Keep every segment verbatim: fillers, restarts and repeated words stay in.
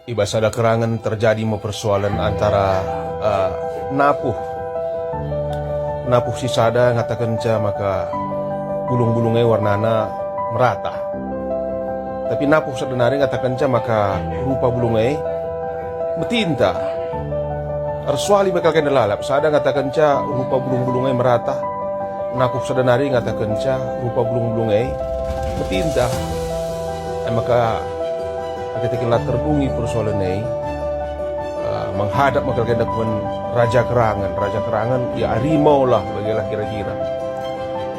I bas sada kerangen terjadi me persoalen antara, eh, napuh. Napuh si sada ngatakenca maka bulung-bulung e warnana merata. Tapi napuh sada nari ngatakenca maka rupa bulung e metinta. Ersuali me kalak enda lalap, sada ngatakenca rupa bulung-bulung e merata, napuh sada nari ngatakenca rupa bulung-bulung e metinta. E maka, erkiteken la terdungi persoalen e, eh, menghadap maka kenda kin raja kerangen, raja kerangen, ya, arimau lah, bagelah kira-kira.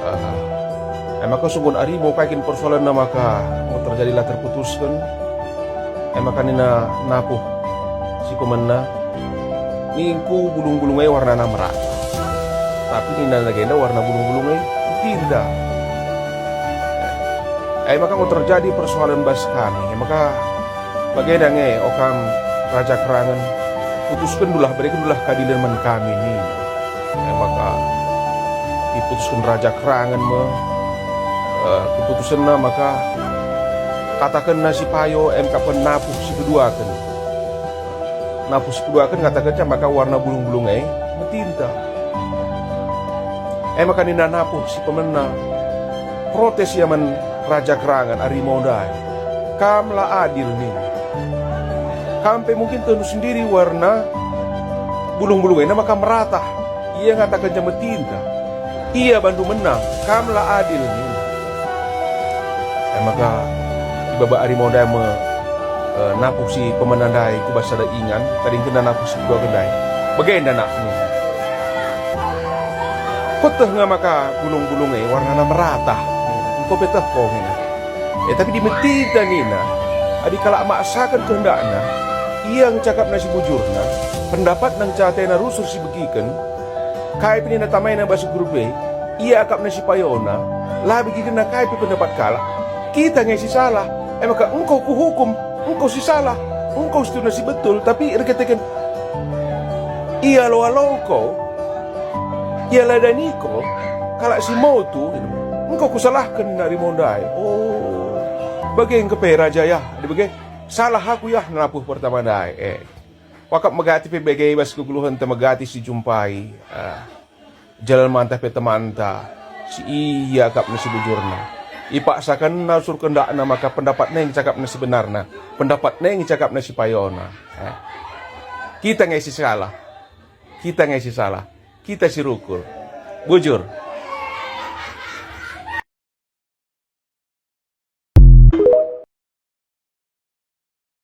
Eh, e maka sunggun arimau kai kin persoalenna maka enggo terjadi la terputusken. E maka nina napuh si pemena, ningku bulung-bulung e warnana merata. Tapi nina nagenda warna bulung-bulung e metinta. E maka enggo terjadi persoalen bas kami. E maka bagenda nge, o kam raja kerangen, putuskendulah, berekendulah keadilen man kami nina. E maka iputusken raja kerangen me, eh, keputusenna maka katakenna si payo, e maka pen napuh si peduaken. Napuh si peduaken ngatakenca maka warna bulung-bulung e metinta. E maka nina napuh si pemena, protes ia man raja kerangen arimau ndai, "Kam la adil," nina. "Kam pe mungkin tehndu sendiri warna bulung-bulung enda maka meratah." Ia ngatakenca metinta, "Ia bandu menang, kam la adil," nina. E maka ibaba arimau ndai me, eh, napuh si pemena ndai ku bas sada ingan, tadingkenna napuh si peduaken ndai. Bagenda nak nina, "Kueteh nge maka bulung-bulung e warnana meratah, nina. Engko pe teh ko," nina. E, tapi adi metinta nina, adi kalak maksaken kehendakna, ia ngecakapna si bujurna, pendapatna ngenca atena rusur si begiken, kai pe nina tamaina bas grup e, ia akapna si payona, la begikenna kai pe pendapat kalak, kita nge si salah. E maka engko kuhukum, engko si salah, engko situhuna si betul, tapi erkiteken ia alo-alo ko, ia ladani ko, kalak si motu, engko kusalahken nari mo ndai. Oh, bage engke pe raja ya, adi bage, salah aku ya napuh pertama ndai. Eh. Kuakap megati pe bage bas kegeluhenta megati si jumpai, ah, jelma ntah pe temanta, si iakapna si bujurna. Ipaksakenna rusur kehendakna maka pendapat nai ngecakapna si benarna, pendapat nai ngecakapna si payona. Eh. Kita nge si salah. Kita nge si salah. Kita si rukur. Bujur.